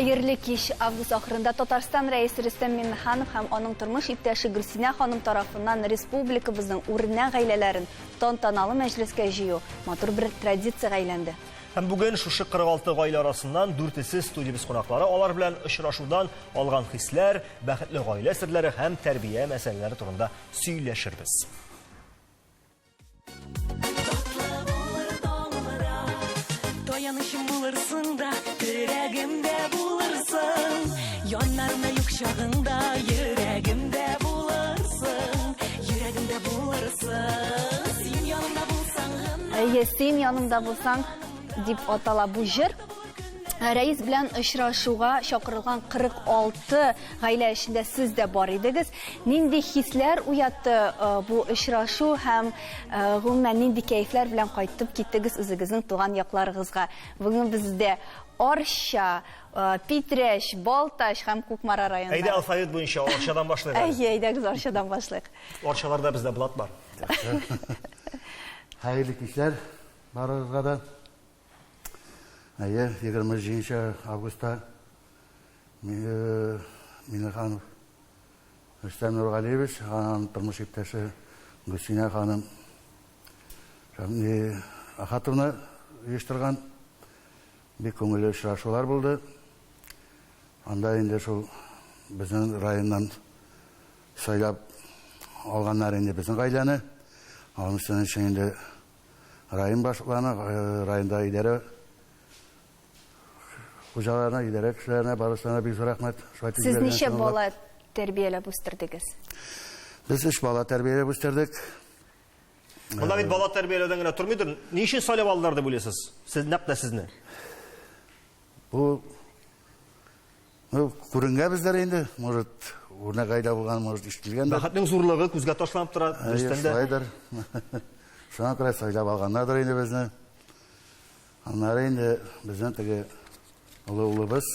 Хәерле кич! Август ахырында Татарстан Рәисе Рөстәм Миңнеханов һәм аның тормыш иптәше Гөлсинә ханым тарафыннан республикабызның үрнәк гаиләләрен тантаналы мәҗлескә җыю матур бер традициягә әйләнде. Һәм бүген шушы 46 гаилә арасыннан дүртесе студиябез кунаклары. Алар белән очрашудан алган хисләр, бәхетле гаилә серләре һәм тәрбия мәсьәләләре турында сөйләшербез. Татлы булыр таңнар, таянычым булырсың да, терәгем дә булырсың. Яннарымда юк чагыңда, йөрәгемдә булырсың, йөрәгемдә булырсың. Син янымда булсаң гына. Әйе, син янымда булсаң дип атала бу җыр. Рәис белән очрашуга чакырылган 46 гаилә эчендә сез дә бар идегез. Нинди хисләр уятты бу очрашу һәм гомумән нинди кәефләр белән кайтып киттегез үзегезнең туган якларыгызга? Бүген бездә Арча, Питрәч, Балтач һәм Кукмара районнары. Әйдә алфавит буенча Арчадан башлыйк әле. Әйе, әйдәгез Арчадан башлыйк. Арчаларда бездә блат бар. Хәерле кичләр барыгызга да. Әйе, 27 августта Миннеханов Рөстәм Нургалиевич, аның тормыш иптәше Гөлсинә ханым Ахатовна оештырган бик күңелле очрашулар булды. Анда инде шул безнең районнан сайлап алганнар инде безнең гаиләне. Аның өчен инде Район башлыкларына, районда идарә хуҗаларына, идарә кешеләренә барысына бик зур рәхмәт. Шулай Сез ничә бала тәрбияләп үстердегез? Без өч бала тәрбияләп үстердек. Монда бит бала тәрбияләүдән генә тормыйдыр. Ни өчен сайлап алдылар дип уйлыйсыз? Сез нәкъ тә сезне. Бу Ну, күренгәбездер инде, может, үрнәк гаилә булган, может, ишетелгәндер. Бәхетнең зурлыгы күзгә ташланып тора, дөрестән дә. Шулайдыр. Шуңа күрә сайлап алганнардыр инде безне. Аннары инде безнең теге олы улыбыз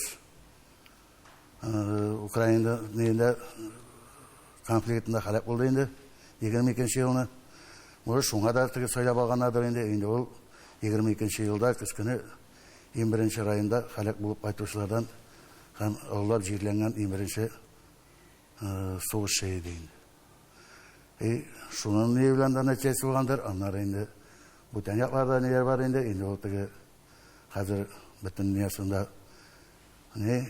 Украинада нигендә конфликтында һәлак булды инде 22 елны. Может, шуңа да теге сайлап алганнардыр инде. Инде ул 22 елда көз көне Иң беренче районда һәлак булып кайтучылардан һәм олылап җирләнгән иң беренче сугышчы иде инде. И шуның ни белән дә нәтиҗәсе булгандыр, аннары инде бүтән якларда ниләр бар инде, инде ул теге хәзер бөтен дөньясында ни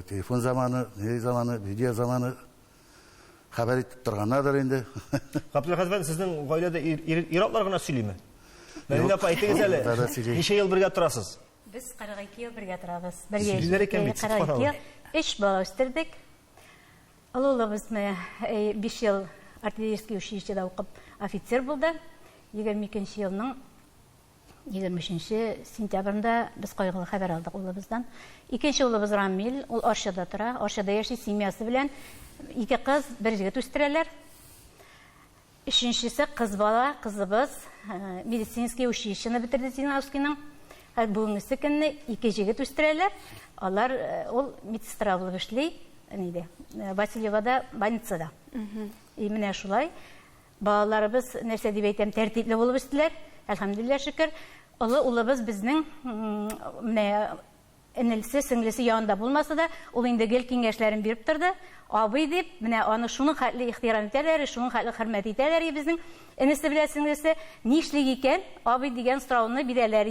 телефон заманы, ни заманы, видео заманы хәбәр итеп торганнардыр инде. Габделхәзрәт әфәнде, сезнең гаиләдә ир-атлар гына сөйлиме? Мәдинә апа, әйтегез әле, ничә ел бергә торасыз? Без 42 ел бергә торабыз. Бергә Сөйлиләр икән бит, 42 ел. Өч бала үстердек. Олы улыбыз менә 5 ел артиллерийский училищеда укып офицер булды. 22 елның 23 нче сентябрендә без кайгылы хәбәр алдык улыбыздан. Икенче улыбыз Рамил, ул Арчада тора, Арчада яши, семьясы белән. Ике кыз, бер егет үстерәләр. Өченчесе кыз бала, кызыбыз, э, медицинский училищены бетерде Зинаускийның. Хәзер бүгенгесе көнне ике җегет үстерәләр. Алар, э, ул медсестра булып эшли, нидә, э, Васильевода больницада. И менә шулай. Балаларыбыз, нәрсә дип әйтәм, тәртипле булып үстеләр. Әлхәмдүлилләһ, шөкер. Олы улыбыз безнең менә энелсе, сеңлесе янында булмаса да, ул инде гел киңәшләрен биреп торды. Абый дип, менә аны шуның хәтле ихтирам итәләр, шуның хәтле хөрмәт итәләр безнең энесе белән сеңлесе. Нишлик икән, абый дигән сорауны бирәләр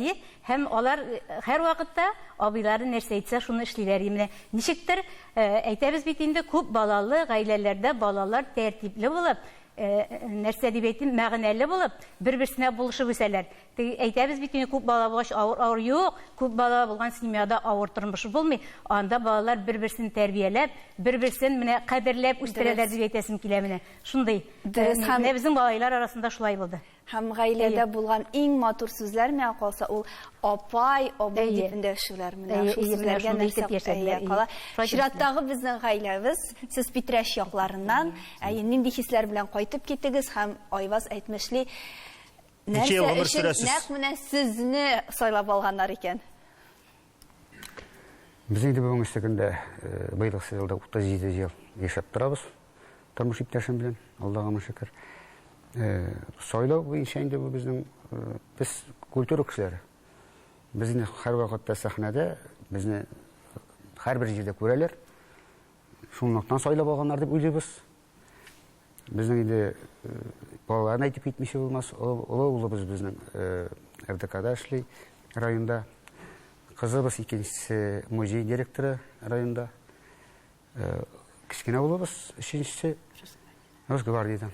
һәм алар һәрвакытта абыйлары нәрсә әйтсә, шуны эшлиләр. Менә ничектер, әйтәбез бит инде, күп балалы гаиләләрдә балалар тәртипле булып, нәрсә дип әйтим, мәгънәле булып, бер-берсенә булышып үсәләр. Теге әйтәбез бит инде, күп бала булгач авыр, авыр. Юк, күп бала булган семьяда авыр тормыш булмый. Анда балалар бер-берсен тәрбияләп, бер-берсен менә кадерләп үстерәләр дип әйтәсем килә менә. Шундый. Дөрес һәм Менә безнең балалар арасында шулай булды. Һәм гаиләдә булган иң матур сүзләр миңа калса, ул апай, абый дип эндәшүләр. Менә шул сүзләргә нәрсә әйе кала. Чираттагы безнең гаиләбез, сез Питрәч якларыннан. Әйе, нинди хисләр белән кайтып киттегез һәм Айваз әйтмешли, Ничә нәрсә ел гомер өчен сөрәсез? нәкъ менә сезне сайлап алганнар икән? Без инде бүгенге көндә быелгы елда 37 ел яшәп торабыз. Тормыш иптәшем белән, Аллага мең шөкер. Сайлау буенча инде бу безнең без культура кешеләре. Без инде һәрвакытта сәхнәдә, безне һәрбер җирдә күрәләр. Шунлыктан сайлап алганнар дип уйлыйбыз. Безнең инде балаларны әйтеп китмичә булмас. Олы улыбыз безнең РДКда эшли районда. Кызыбыз икенчесе музей директоры районда. Кечкенә улыбыз өченчесе Росгвардиядә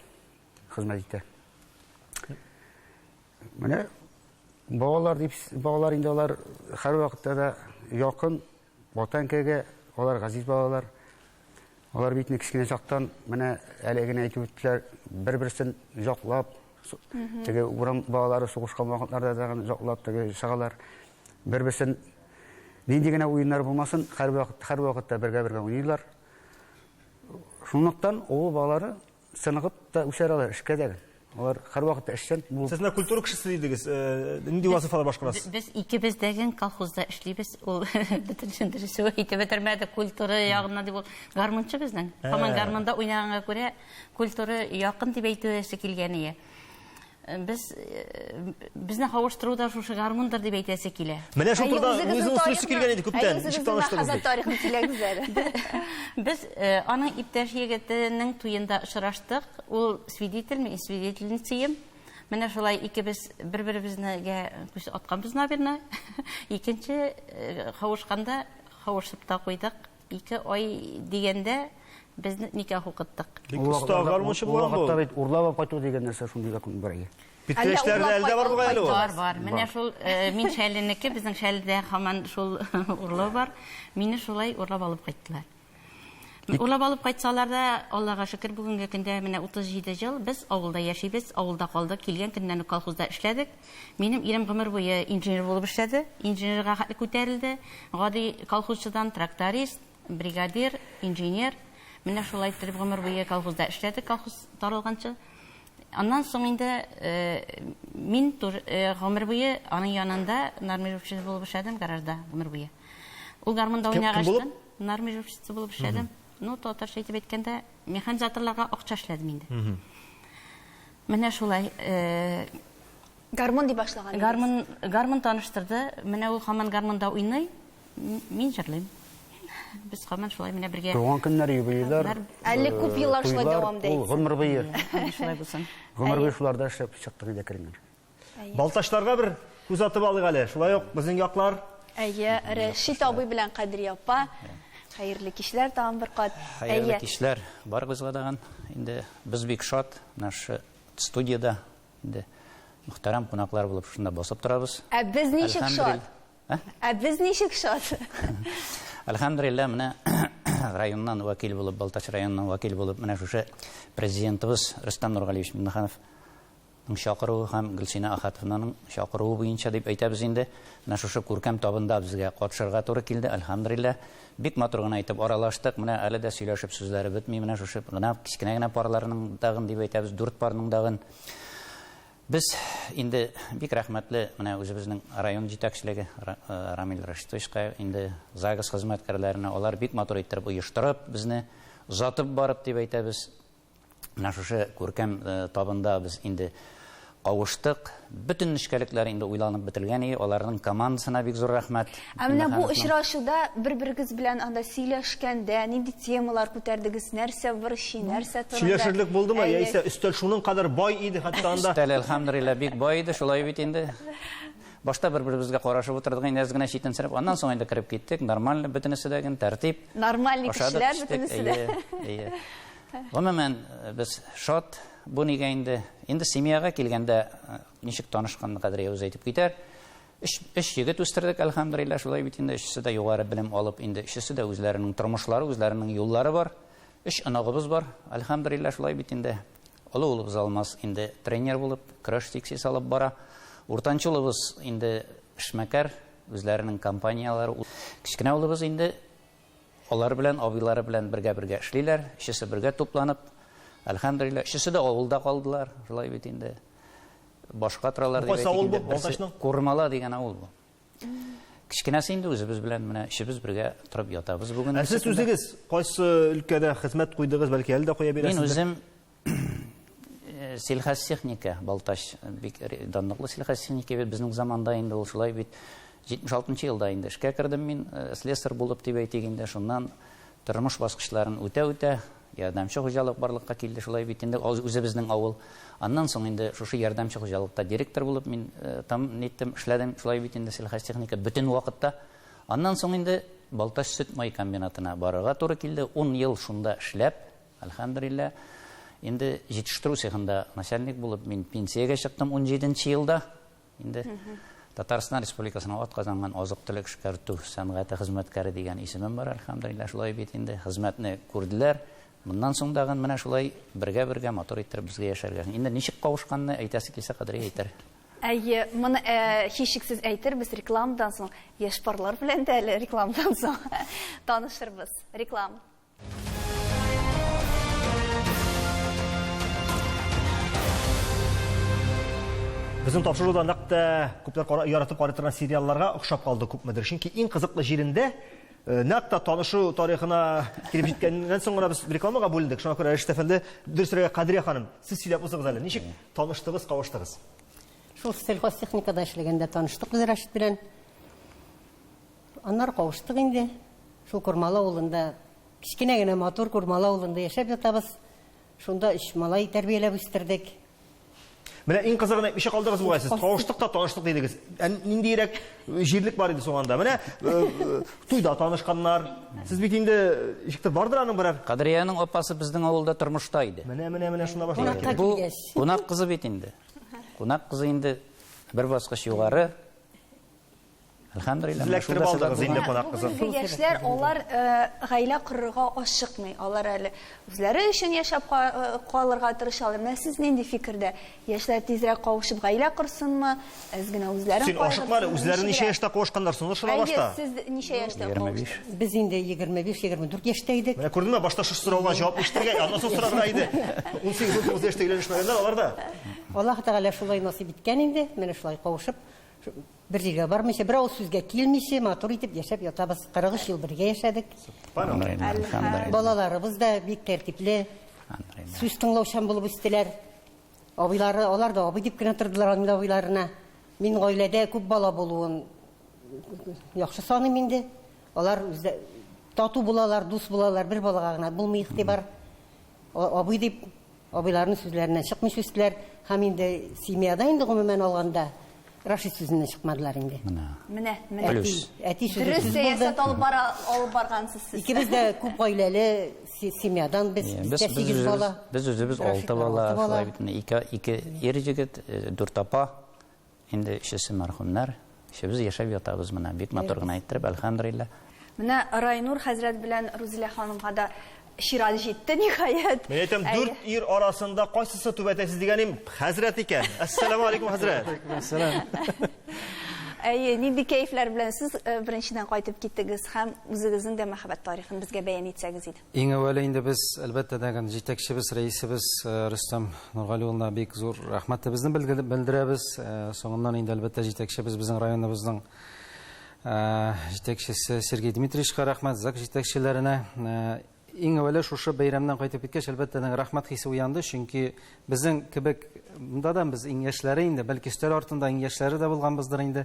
хезмәт итә. Менә балалар дип, балалар инде алар һәрвакытта да якын Ватан-әнкәйгә, алар газиз балалар. Алар бит кечкенә чактан менә әле генә әйтеп үттеләр, бер-берсен яклап, теге урам балалары сугышкан вакытларда да яклап теге чыгалар. Бер-берсен нинди генә уеннар булмасын, һәрвакыт һәрвакытта бергә-бергә уйныйлар. Шунлыктан авыл балалары Сыныгып та үсәр алар, эшкә дә. Алар һәрвакытта эшчән булып. Сез менә культура кешесе дидегез. Э, нинди вазыйфалар башкарасыз? Без икебез дә ген колхозда эшлибез. Ул бөтенесен дөрес әйтеп бетермәде. Культура ягыннан дип ул гармунчы безнең. Һаман гармунда уйнаганга күрә культура якын дип әйтүесе килгән ие. Без безне кавыштыру да шушы гармундыр дип әйтәсе килә. Менә шул турыда үзегезнең сүз килгән иде күптән. Ничек таныштыгыз дип. Тарихын сөйләгез әле. Без аның иптәш егетенең туенда очраштык. Ул свидетель, мин свидетельницаем. Менә шулай икебез бер-беребезнегә күз атканбыз, наверное. Икенче кавышканда кавышып та куйдык. Ике ай дигәндә без никах укыттык. Бик оста гармунчы булган бу. Ул вакытта бит урлап алып кайту дигән нәрсә шундый закон бар иде. Питрәчләрдә әле дә бар бугай әле ул. Бар, бар. Менә шул мин Шәленеке, безнең Шәледә һаман шул урлау бар. Мине шулай урлап алып кайттылар. Урлап алып кайтсалар да, Аллага шөкер, бүгенге көндә менә 37 ел без авылда яшибез, авылда калдык. Килгән көннән үк колхозда эшләдек. Минем ирем гомер буе инженер булып эшләде. Инженерга хәтле күтәрелде. Гади колхозчыдан тракторист, бригадир, инженер. Менә шулай иттереп гомер буе колхозда эшләде, колхоз таралганчы. Аннан соң инде мин гомер буе аның янында нормировщица булып эшләдем гаражда гомер буе. Ул гармунда уйнагачтын нормировщица булып эшләдем. Ну, татарча итеп әйткәндә, механизаторларга акча эшләдем инде. Менә шулай. Гармун дип башлаган. Гармун, гармун таныштырды. Менә ул һаман гармунда уйный. Мин җырлыйм. Без һаман шулай менә бергә. Туган көннәр, юбилейлар. Әле күп еллар шулай дәвам итә. Ул гомер буе. Шулай булсын. Гомер буе шуларда эшләп чыктык инде әкренләп. Балтачларга бер күз атып алыйк әле. Шулай ук безнең яклар. Әйе, Рәшит абый белән Кадрия апа. Хәерле кичләр тагын бер кат. Хәерле кичләр барыгызга тагын. Инде без бик шат, менә шушы студиядә инде мөхтәрәм кунаклар булып шушында басып торабыз. Ә без ничек шат? Ә без ничек шат? Әлхәмдүлилләһ, менә районнан вәкил булып, Балтач районыннан вәкил булып, менә шушы президентыбыз Рөстәм Нургалиевич Миңнеханов ның чакыруы һәм Гөлсинә Ахатовнаның чакыруы буенча дип әйтәбез инде. Менә шушы күркәм табында безгә катышырга туры килде, әлхәмдүлилләһ. Бик матур гына итеп аралаштык. Менә әле дә сөйләшеп сүзләре бетми. Менә шушы гына кечкенә генә парларның тагын дип әйтәбез, дүрт парның тагын. Без инде бик рәхмәтле менә үзебезнең район җитәкчелеге Рамил Рашитовичка, инде ЗАГС хезмәткәрләренә, алар бик матур иттереп оештырып, безне озатып барып дип әйтәбез. Менә шушы күркәм табында без инде кавыштык. Бөтен нечкәлекләр инде уйланып бетелгән иде. Аларның командасына бик зур рәхмәт. Ә менә бу очрашуда бер-берегез белән анда сөйләшкәндә нинди темалар күтәрдегез, нәрсә борчый, нәрсә турында? Сөйләшерлек булдымы, яисә өстәл шуның кадәр бай иде, хәтта анда. Өстәл, әлхәмдүлилләһ, бик бай иде, шулай бит инде. Башта бер-беребезгә карашып утырдык инде, әз генә читенсерәп, аннан соң инде кереп киттек. Нормально, бөтенесе дә гел тәртип. Нормальный кешеләр бөтенесе дә. Әйе, әйе. Гомумән, без шат бу нигә инде. Инде семьяга килгәндә, ничек танышканны Кадрия үзе әйтеп китәр. Өч, өч егет үстердек, әлхәмдүлилләһ, шулай бит инде, өчесе дә югары белем алып, инде өчесе дә үзләренең тормышлары, үзләренең юллары бар. Өч оныгыбыз бар, әлхәмдүлилләһ, шулай бит инде. Олы улыбыз Алмаз инде тренер булып, көрәш секциясе алып бара. Уртанчы улыбыз инде эшмәкәр, үзләренең компанияләре. Кечкенә улыбыз инде Алар белән, абыйлары белән бергә-бергә эшлиләр, өчесе бергә тупланып, әлхәмдүлилләһ, өчесе дә авылда калдылар, шулай бит инде. Башка торалар дип Кайсы авыл бу, әйтик инде. Берсе Балтачның? Курмала дигән авыл бу. Кечкенәсе инде үзебез белән менә өчебез бергә торып ятабыз бүген. Ә сез үзегез кайсы өлкәдә хезмәт куйдыгыз, бәлки әле дә куя Мин бирәсездер? үзем сельхозтехника, Балтач бик данлыклы сельхозтехника бит безнең заманда инде ул шулай бит. 76 нчы елда инде эшкә кердем мин, слесарь булып дип әйтик инде. Шуннан тормыш баскычларын үтә-үтә, ярдәмче хуҗалык барлыкка килде шулай бит инде, үзебезнең авыл. Аннан соң инде шушы ярдәмче хуҗалыкта директор булып мин там ниттем, эшләдем шулай бит инде сельхозтехника бөтен вакытта. Аннан соң инде Балтач сөт-май комбинатына барырга туры килде. Ун ел шунда эшләп, әлхәмдүлилләһ, инде җитештерү цехында начальник булып мин пенсиягә чыктым унҗиденче елда. Инде Татарстан Республикасының атказанган азык-төлек эшкәртү сәнгате хезмәткәре дигән исемем бар, әлхәмдүлилләһ, шулай бит инде хезмәтне күрделәр. Моннан соң тагын менә шулай бергә-бергә матур иттереп безгә яшәргә. Инде ничек кавышканны әйтәсе килсә, Кадрия әйтер. Әйе, моны һичшиксез әйтербез рекламадан соң. Яшь парлар белән дә әле рекламадан соң танышырбыз. Реклама. Безнең тапшыру да нәкъ тә күпләр яратып карый торган сериалларга охшап калды күпмедер. Чөнки иң кызыклы җирендә нәкъ тә танышу тарихына килеп җиткәннән соң гына без рекламага бүлендек. Шуңа күрә Рәшит әфәнде, дөресрәге Кадрия ханым, сез сөйләп узыгыз әле, ничек таныштыгыз, кавыштыгыз? Шул сельхозтехникада эшләгәндә таныштык без Рәшит белән. Аннары кавыштык инде. Шул Курмалы авылында, кечкенә генә матур Курмалы авылында яшәп ятабыз. Шунда өч малай тәрбияләп үстердек. Менә иң кызыгын әйтмичә калдыгыз бугай сез. Кавыштык та таныштык дидегез. Ә ниндиерәк җирлек бар иде соң анда? Менә туйда танышканнар. Сез бит инде ничектер бардыр аның берәр. Кадриянең апасы безнең авылда тормышта иде. Менә, менә, менә шунда башлана. Кунакка Бу килгәч. кунак кызы бит инде. Кунак кызы инде бер баскыч югары. Әлхәмдүлилләһ, менә шул Эләктереп да сәбәп алдыгыз инде булган. кунак кызын. Бүгенге яшьләр, алар гаилә корырга ашыкмый. Алар әле үзләре өчен яшәп калырга тырышалар. Менә сез нинди фикердә? Яшьләр тизрәк кавышып гаилә корсынмы, әз генә үзләрен Син ашыкма әле, үзләре ничә яшьтә кавышканнар, соны сора Әйе, башта. сез ничә яшьтә кавыштыгыз? Без инде 25-24 яшьтә идек. Менә күрдеңме, башта шушы сорауга җавап ишетергә, аннан соң сорарга иде. 18-19 яшьтә өйләнешмәгәннәр алар да. Аллаһ Тәгалә шулай насыйп иткән инде, менә шулай кавышып, Бер җиргә бармыйча, бер авыз сүзгә килмичә, матур итеп яшәп ятабыз. 43 ел бергә яшәдек. Балаларыбыз да бик тәртипле, сүз тыңлаучан булып үстеләр. Абыйлары, алар да абый дип кенә тордылар Рамил абыйларына. Мин гаиләдә күп бала булуын яхшы саныйм инде. Алар үзе тату булалар, дус булалар, бер балага гына булмый игътибар. Абый дип Абыйларының сүзләреннән чыкмыйча үстеләр һәм инде семьяда инде гомумән алганда Рашид сүзеннән чыкмадылар инде. Менә. Менә, менә. Плюс. Әти сүзе Дөрес сүз булды. сәясәт алып бара, алып баргансыз сез. Икебез дә күп гаиләле семьядан без, Без, бездә без сигез үзебез, бала. без үзебез алты Рашидта бала, алты бала. шулай бит инде. Ике, ике ир җегет, дүрт апа. Инде өчесе мәрхүмнәр. Өчебез яшәп ятабыз менә, бик матур гына иттереп, әлхәмдүлилләһ. Менә Райнур хәзрәт белән Рузилә ханымга да чират җитте, ниһаять. Мин әйтәм, дүрт ир арасында кайсысы түбәтәйсез дигәнем, хәзрәт икән. Әссәламу алейкум, хәзрәт. Әссәламу. Әйе, нинди кәефләр белән сез беренчедән кайтып киттегез һәм үзегезнең дә мәхәббәт тарихын безгә бәян итсәгез иде. Иң әүвәле инде без, әлбәттә дә, җитәкчебез, рәисебез Рөстәм Нургали улына бик зур рәхмәтебезне белдерәбез. Соңыннан инде, әлбәттә, җитәкчебез безнең районыбызның җитәкчесе Сергей Дмитриевичка рәхмәт, ЗАГС җитәкчеләренә. Иң әүвәле шушы бәйрәмнән кайтып киткәч, әлбәттә, рәхмәт хисе уянды, чөнки безнең кебек, монда да без иң яшьләре инде, бәлки өстәл артында иң яшьләре дә булганбыздыр инде.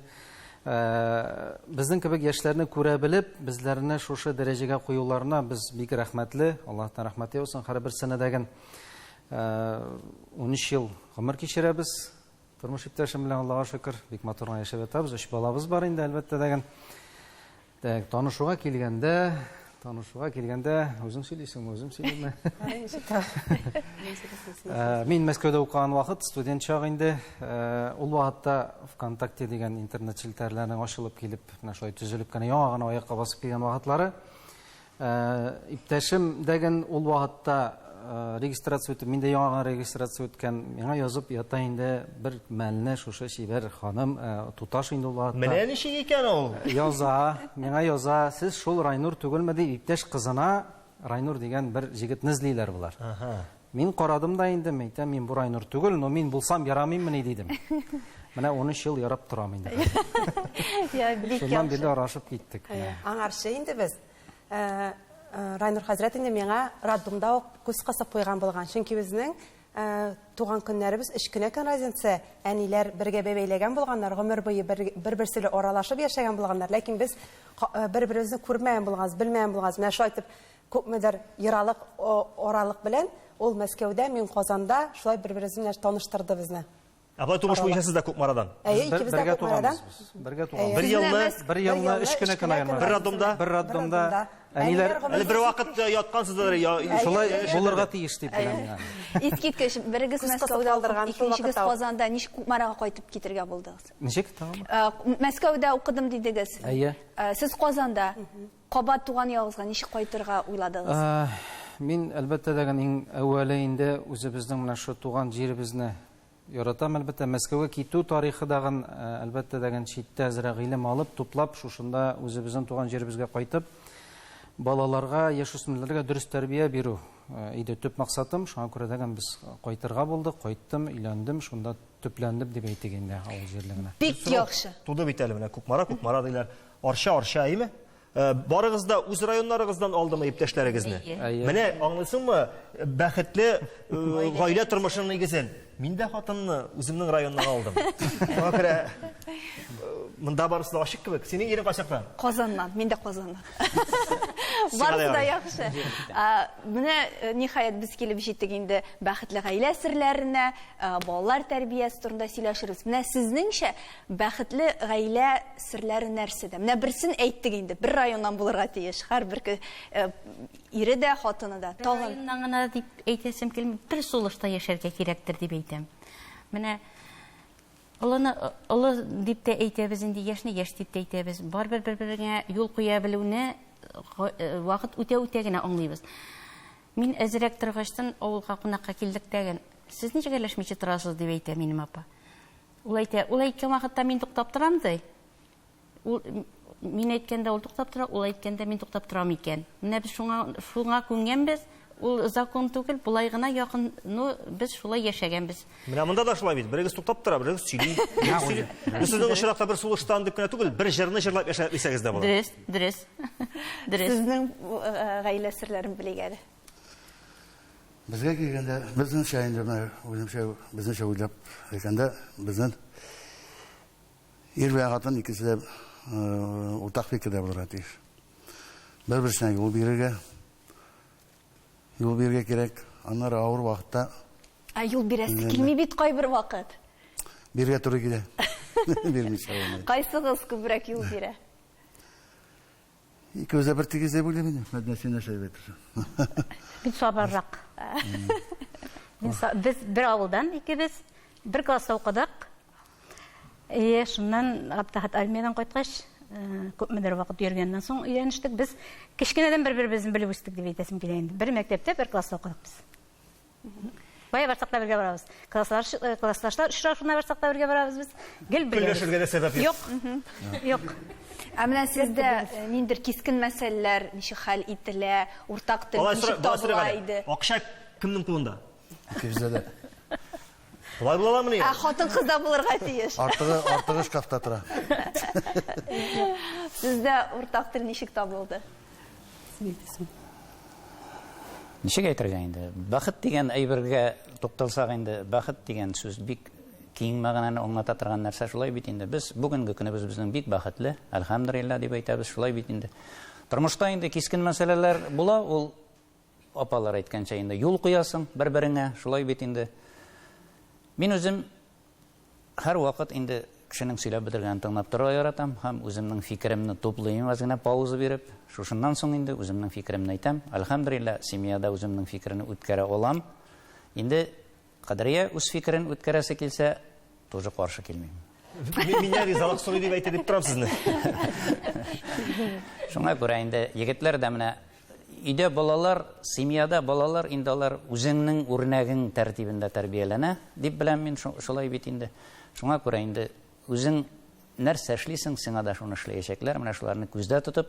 Безнең кебек яшьләрне күрә белеп, безләрне шушы дәрәҗәгә куюларына без бик рәхмәтле. Аллаһтан рәхмәте яусын һәрберсенә дәген. 13 ел гомер кичерәбез. Тормыш иптәшем белән Аллаһка шөкер, бик матур гына яшәп ятабыз. Өч балабыз бар инде, әлбәттә дәген. Так, танышуга килгәндә, танышуга килгәндә, үзең сөйлисеңме, үзем сөйлиме? Мин Мәскәүдә укыган вакыт, студент чак инде. Ул вакытта ВКонтакте дигән интернет челтәрләренең ачылып килеп, менә шулай төзелеп кенә яңа гына аякка басып килгән вакытлары. Иптәшем дәген ул вакытта регистрация үтеп, мин дә яңа гына регистрация үткән, миңа язып ята инде бер мәлне шушы чибәр ханым, туташ инде ул вакытта. Менә ничек икән ул? Яза, миңа яза, сез шул Райнур түгелме дип, иптәш кызына Райнур дигән бер җегетне эзлиләр болар. Мин карадым да инде, әйтәм, мин бу Райнур түгел, но мин булсам ярамыйммыни дидем. Менә 13 ел ярап торам инде. Я, бик Шуннан бирле яхшы. аралашып киттек. Аңарчы инде без Райнур хәзрәт инде миңа роддомда ук күз кысып куйган булган. Чөнки безнең Туган көннәребез өч кенә көн разница. Әниләр бергә бәбәйләгән булганнар, гомер буе бер-берсе белән аралашып яшәгән булганнар. Ләкин без бер-беребезне күрмәгән булганбыз, белмәгән булганбыз. Менә шулай итеп күпмедер ералык, аралык белән ул Мәскәүдә, мин Казанда, шулай бер-беребезне менә таныштырды безне. Ә болай тумыш буенча сез дә Кукмарадан? Әйе, икебез дә Бергә Кукмарадан. туганбыз без. Бергә туганбыз. Бер елны, бер елны өч кенә көн аерма. Бер роддомда? Бер роддомда. Әниләр Әле бер вакыт яткансыздыр. Шулай булырга тиеш дип беләм мин. Искиткеч, берегез Күз кысып Мәскәүдә укып, калдырган шул икенчегез вакытта ук. Казанда. Ничек Кукмарага кайтып китергә булдыгыз? Ничек тагын? Мәскәүдә укыдым дидегез. Әйе. Сез Казанда. Кабат туган ягыгызга ничек кайтырга уйладыгыз? Мин, әлбәттә, дәген иң әүвәле инде үзебезнең менә шул туган җиребезне яратам, әлбәттә. Мәскәүгә китү тарихы дагын, әлбәттә, дәген читтә әзрәк гыйлем алып, туплап, шушында үзебезнең туган җиребезгә кайтып, балаларга, яшүсмерләргә дөрес тәрбия бирү иде төп максатым. Шуңа күрә дәген без кайтырга булдык, кайттым, өйләндем, шунда төпләндем дип әйтик инде авыл җирлегенә. Бик яхшы. Туды бит әле менә Кукмара, Кукмара диләр. Арча, Арча, әйеме? Барыгыз да үз районнарыгыздан алдымы иптәшләрегезне? Әйе. Менә аңлыйсыңмы, бәхетле гаилә тормышының нигезен. Мин дә хатынны үземнең районнан алдым. Шуңа күрә монда барысы да ачык кебек. Синең ирең кайчактан? Казаннан, мин дә Казаннан. Барысы да яхшы. Менә ниһаять без килеп җиттек инде бәхетле гаилә серләренә, балалар тәрбиясе турында сөйләшербез. Менә сезнеңчә Бәхетле гаилә серләре нәрсәдә? Менә берсен әйттек инде, бер районнан булырга тиеш һәрбер ире дә, хатыны да. Бер Тагын. районнан гына дип әйтәсем килми, бер сулышта яшәргә кирәктер дип әйтәм. Менә олыны олы дип тә әйтәбез инде, яшьне яшь дип тә әйтәбез. Барыбер бер-береңә юл куя белүне вакыт үтә-үтә генә аңлыйбыз. Мин әзрәк торгачтан авылга кунакка килдек тәген. Сез ничек әләшмичә торасыз, дип әйтә минем апа. Ул әйтә, ул әйткән вакытта мин туктап торам, ди. Ул мин әйткәндә ул туктап тора, ул әйткәндә мин туктап торам икән. Менә без шуңа шуңа күнгәнбез. Ул закон түгел, болай гына якын, ну, без шулай яшәгәнбез. Менә монда да шулай бит. Берегез туктап тора, берегез сөйли. Берегез сөйли. Бу сезнең очракта бер сулыштан дип кенә түгел, бер җырны җырлап яшәп дисәгез дә була. Дөрес, дөрес. Дөрес. Сезнең гаилә серләрен белик әле. Безгә килгәндә, безнеңчә инде менә үземчә, безнеңчә уйлап әйткәндә, безнең ир белән хатын икесе дә уртак фикердә булырга тиеш. Бер-берсенә юл бирергә, юл бирергә кирәк. Аннары авыр вакытта Ә юл бирәсе килми бит кайбер вакыт. Бирергә туры килә. Бирмичә булмый. Кайсыгыз күбрәк юл бирә? Икебез дә бер тигез дип уйлыйм инде. Мәдинә, син нәрсә дип әйтерсең? Мин сабыррак. Мин без бер авылдан икебез, бер класста укыдык. Әйе, шуннан Габдәхәт армиядән кайткач, күпмедер вакыт йөргәннән соң өйләнештек. Без кечкенәдән бер-беребезне белеп үстек дип әйтәсем килә инде. Бер мәктәптә, бер класста укыдык без. Кая барсак та бергә барабыз. Класслар, э, классташлар очрашуына барсак та бергә барабыз без. Гел бергә. Көнләшергә дә сәбәп юк. Юк. Юк. Ә менә сездә э, ниндидер кискен мәсьәләләр ничек хәл ителә, уртак тел Алай ничек сора, болай сорыйк табыла әле. иде? Акча кемнең кулында? Икебездә дә. Болай була аламыни? Ә хатын-кыз да булырга тиеш. Артыгы, артыгы шкафта тора. Сездә уртак тел ничек табылды? Ничек әйтергә инде? Бәхет дигән әйбергә тукталсак инде, бәхет дигән сүз бик киң мәгънәне аңлата торган нәрсә, шулай бит инде. Без бүгенге көнебез безнең бик бәхетле, әлхәмдүлилләһ дип әйтәбез, шулай бит инде. Тормышта инде кискен мәсьәләләр була, ул апалар әйткәнчә инде юл куясың бер-береңә, шулай бит инде. Мин үзем Һәрвакыт инде кешенең сөйләп бетергәнен тыңлап торырга яратам һәм үземнең фикеремне туплыйм әз генә пауза биреп. Шушыннан соң инде үземнең фикеремне әйтәм. Әлхәмдүлилләһ, семьяда үземнең фикерне үткәрә алам. Инде Кадрия үз фикерен үткәрәсе килсә, тоже каршы килмим. Миннән ризалык сорый дип әйтә дип торам сезне. Шуңа күрә инде егетләр дә менә Өйдә балалар, семьяда балалар инде алар үзеңнең үрнәгең тәртибендә тәрбияләнә, дип беләм мин, шулай бит инде. Шуңа күрә инде үзең нәрсә эшлисең, сиңа да шуны эшләячәкләр. Менә шуларны күздә тотып,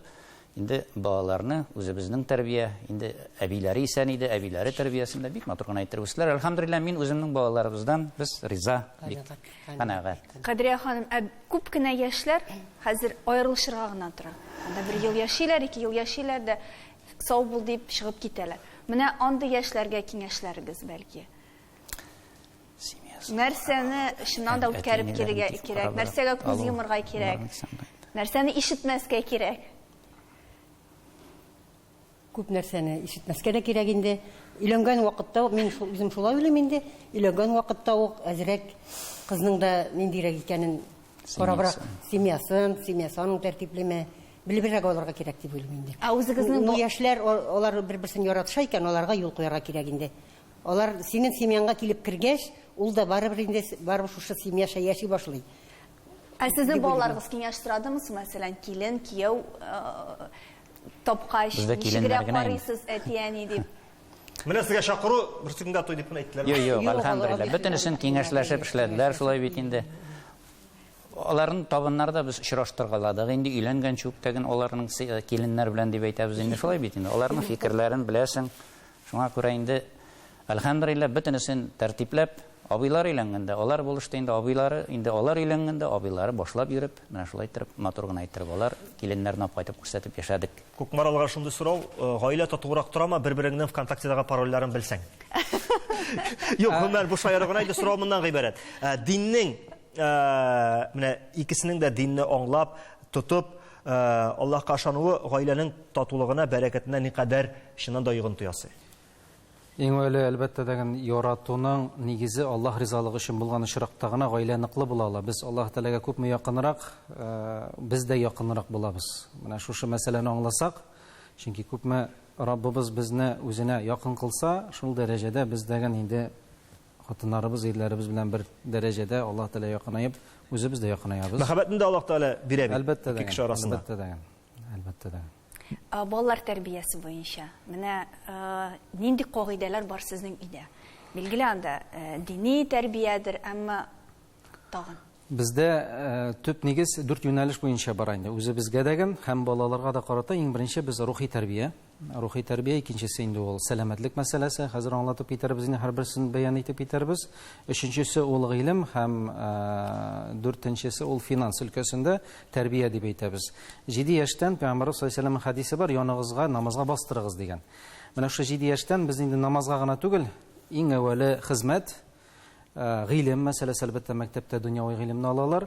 инде балаларны үзебезнең тәрбия, инде әбиләре исән иде, әбиләре тәрбиясендә бик матур гына иттереп үстеләр. Әлхәмдүлилләһ, мин үземнең балаларыбыздан без риза, бик канәгать. Кадрия ханым, ә Күп кенә яшьләр хәзер аерылышырга гына тора. Анда бер ел яшиләр, ике ел яшиләр дә, сау бул дип чыгып китәләр. Менә андый яшьләргә киңәшләрегез, бәлки? Нәрсәне чыннан да үткәреп килергә кирәк, нәрсәгә күз йомырга кирәк, нәрсәне ишетмәскә кирәк? Күп нәрсәне ишетмәскә дә кирәк инде. Өйләнгән вакытта ук, мин шул, үзем шулай уйлыйм инде, өйләнгән вакытта ук әзрәк кызның да ниндирәк икәнен карабрак, семьясын, семьясы аның тәртиплеме, белебрәк алырга кирәк дип уйлыйм инде. Ә үзегезнең Ну, яшьләр, алар бер-берсен яратыша икән, аларга юл куярга кирәк инде. Алар синең семьяңа килеп кергәч, ул да барыбер инде барыбер шушы семьяша яши башлый. Ә сезнең балаларыгыз киңәш сорадымы соң, мәсәлән, килен, кияү тапкач, Бездә киленнәр ничегрәк генә инде. карыйсыз әти-әни дип? Менә сезгә чакыру, берсе көндә туй дип кенә әйттеләр. Юк, юк, Юк, әлхәмдүлилләһ. алар Бөтенесен киңәшләшеп эшләделәр, шулай бит инде. Аларның табыннарда без очраштыргаладык инде, өйләнгәнче үк тәген аларның киленнәр белән дип әйтәбез инде, шулай бит инде. Аларның фикерләрен беләсең. Шуңа күрә инде, әлхәмдүлилләһ, бөтенесен тәртипләп, абыйлар өйләнгәндә, алар булышты инде, абыйлары, инде алар өйләнгәндә, абыйлары башлап йөреп, менә шулай иттереп, матур гына иттереп, алар киленнәрне алып кайтып күрсәтеп яшәдек. Кукмаралыга шундый сорау, гаилә татуырак торамы, бер-береңнең ВКонтактедагы парольләрен белсәң? Юк, гомумән, бу шаяру гына иде, сорау моннан гыйбарәт. Диннең, менә икесенең дә динне аңлап, тотып, Аллаһка ышануы гаиләнең татулыгына, бәрәкәтенә никадәр чыннан да йогынты ясый? Иң әүвәле, әлбәттә, дәген яратуның нигезе Аллаһ ризалыгы өчен булган очракта гына гаилә ныклы була ала. Без Аллаһ Тәгаләгә күпме якынрак, без дә якынрак булабыз. Менә шушы мәсьәләне аңласак, чөнки күпме Раббыбыз безне үзенә якын кылса, шул дәрәҗәдә без дәген инде хатыннарыбыз, ирләребез белән бер дәрәҗәдә Аллаһ Тәгалә якынаеп, үзебез дә якынаябыз. Мәхәббәтне дә Аллаһ Тәгалә бирә бит. Әлбәттә Ике кеше арасында. Әлбәттә дәген. Әлбәттә дәген. Балалар тәрбиясе буенча менә нинди кагыйдәләр бар сезнең өйдә? Билгеле, анда дини тәрбиядер, әмма тагын. Бездә төп нигез дүрт юнәлеш буенча бара инде. Үзебезгә дәген һәм балаларга да карата иң беренче без рухи тәрбия. Рухи тәрбия, икенчесе инде ул сәламәтлек мәсьәләсе. Хәзер аңлатып китәрбез инде, һәрберсен бәян итеп китәрбез. Өченчесе ул гыйлем һәм дүртенчесе ул финанс өлкәсендә тәрбия дип әйтәбез. 7 яшьтән Пәйгамбәрбез саллаллаһу алейһи ва сәлләмнең хәдисе бар, яныгызга намазга бастырыгыз дигән. Менә шушы 7 яшьтән без инде намазга гына түгел, иң әүвәле хезмәт, гыйлем мәсьәләсе, әлбәттә, мәктәптә дөньяви гыйлемне алалар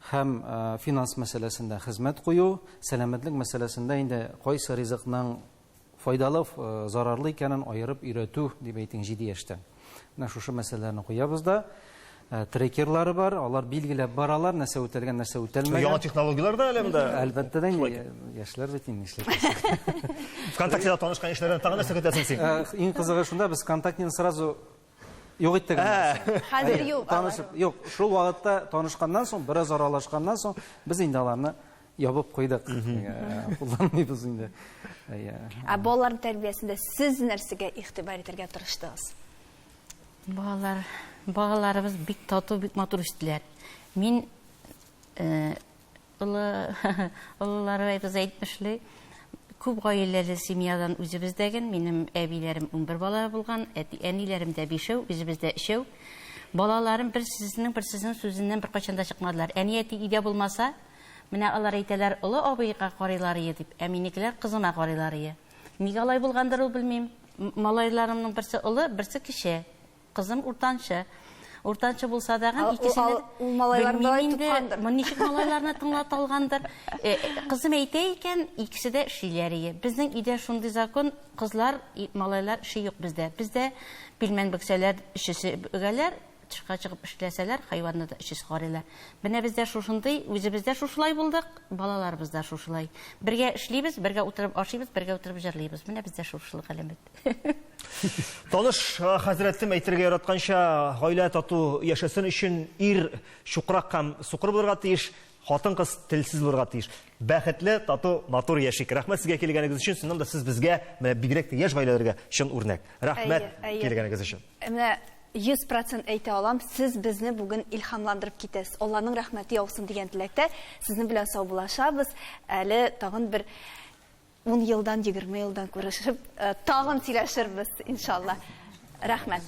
һәм финанс мәсьәләсендә хезмәт кую, сәламәтлек мәсьәләсендә инде кайсы ризыкның файдалы, зарарлы икәнен аерып өйрәтү дип әйтик 7 яшьтән. Менә шушы мәсьәләләрне куябыз да. Трекерлары бар, алар билгеләп баралар, нәрсә үтәлгән, нәрсә үтәлмәгән. Яңа технологияләр дә әле монда. Әлбәттә дә, яшьләр бит инде нишләп. ВКонтактеда танышкан яшьләрдән тагын нәрсә көтәсең син? Иң кызыгы шунда, без ВКонтактены сразу юк иттек. Хәзер юк. Танышып, юк, шул вакытта танышканнан соң, бераз аралашканнан соң, без инде аларны ябып куйдык. Кулланмыйбыз инде. Ә балалар тәрбиясендә сез нәрсәгә игътибар итәргә тырыштыгыз? Балалар, балаларыбыз бик тату, бик матур үстеләр. Мин олы олыларыбыз әйтмешли, күп гаиләле семьядан үзебездәген, минем әбиләрем 11 бала булган, әти әниләрем дә бишәү, үзебездә өчәү. Балаларым берсенең берсенең сүзеннән беркайчан да чыкмадылар. Әни әти өйдә булмаса, менә алар әйтәләр, олы абыйга карыйлар ие дип, ә минекеләр кызыма карыйлар ие. Нигә алай булгандыр ул белмим. Малайларымның берсе олы, берсе кече. Кызым уртанчы. Уртанчы булса да, икесен ул малайларны белмим инде, ничек малайларны тыңлата алгандыр. Кызым әйтә икән, икесе дә эшлиләр ие. Безнең өйдә шундый закон, кызлар, малайлар эше юк бездә. Бездә пилмән бөксәләр, өчесе бөгәләр, тышка чыгып эшләсәләр, хайванны да өчесе карыйлар. Менә бездә шушындый, үзебездә шушылай булдык, балаларыбыз да шушылай. Бергә эшлибез, бергә утырып ашыйбыз, бергә утырып җырлыйбыз. Менә бездә шушылык галәмәт. Таныш хәзрәтем әйтергә яратканча, гаилә тату яшәсен өчен ир чукрак һәм сукыр булырга тиеш, хатын-кыз телсез булырга тиеш. Бәхетле, тату, матур яшик. Рәхмәт сезгә килгәнегез өчен. Чыннан да сез безгә, менә бигрәк тә яшь гаиләләргә чын үрнәк. Рәхмәт килгәнегез өчен. Менә 100% әйтә алам, сез безне бүген илһамландырып китәсез. Алланың рәхмәте яусын дигән теләктә сезнең белән саубуллашабыз. Әле тагын бер 10 елдан, 20 елдан күрешеп, тагын сөйләшербез, иншалла. Рәхмәт.